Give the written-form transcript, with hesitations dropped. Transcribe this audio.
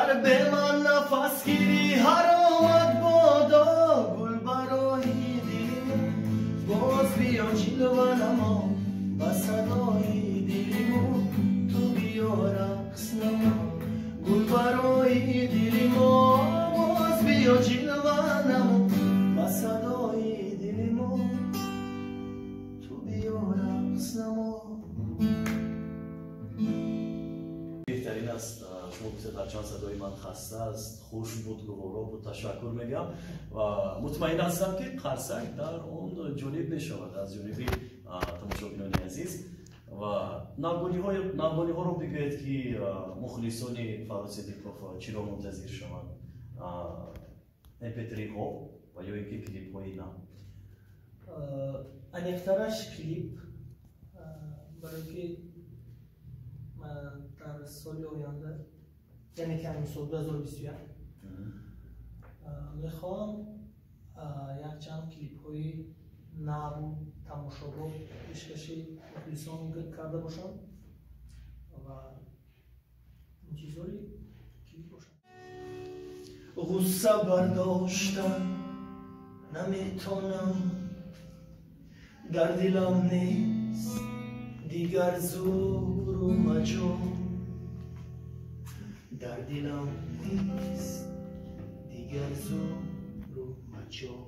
Гар бе ман нафас гирӣ ҳаромат бодо, гул барои дили мо боз биё ҷилва намо, ба садои дили мо ту биё рақс намо. Гул барои дили мо боз биё ҷилва намо, ба садои дили мо ту биё рақс намо. Беҳтарин аст. Шумо гуфтед, ҳарчанд садои ман хаста аст, хуш буд, гуворо буд, ташаккур мегӯям ва мутмаин ҳастам, ки қарсак дар он ҷолиб мешавад аз ҷониби тамошобинони азиз. Ва навгониҳоро бигӯед, ки мухлисони Фаррух Сидиқов чиро мунтазир шаванд, mp3-ҳо ва ё ин ки клипҳои нав? Аниқтараш клип, барое ки дар соли оянда, яъне ки ҳамин сол 2021, мехоҳам якчанд клипҳои наву тамошобоб пешкаши мухлисон карда бошам ва интизори клип бошам. Ғусса бардоштан наметонам, дар дилам нест дигар зуру маҷол, дар дилам нест дигар зуру маҷол.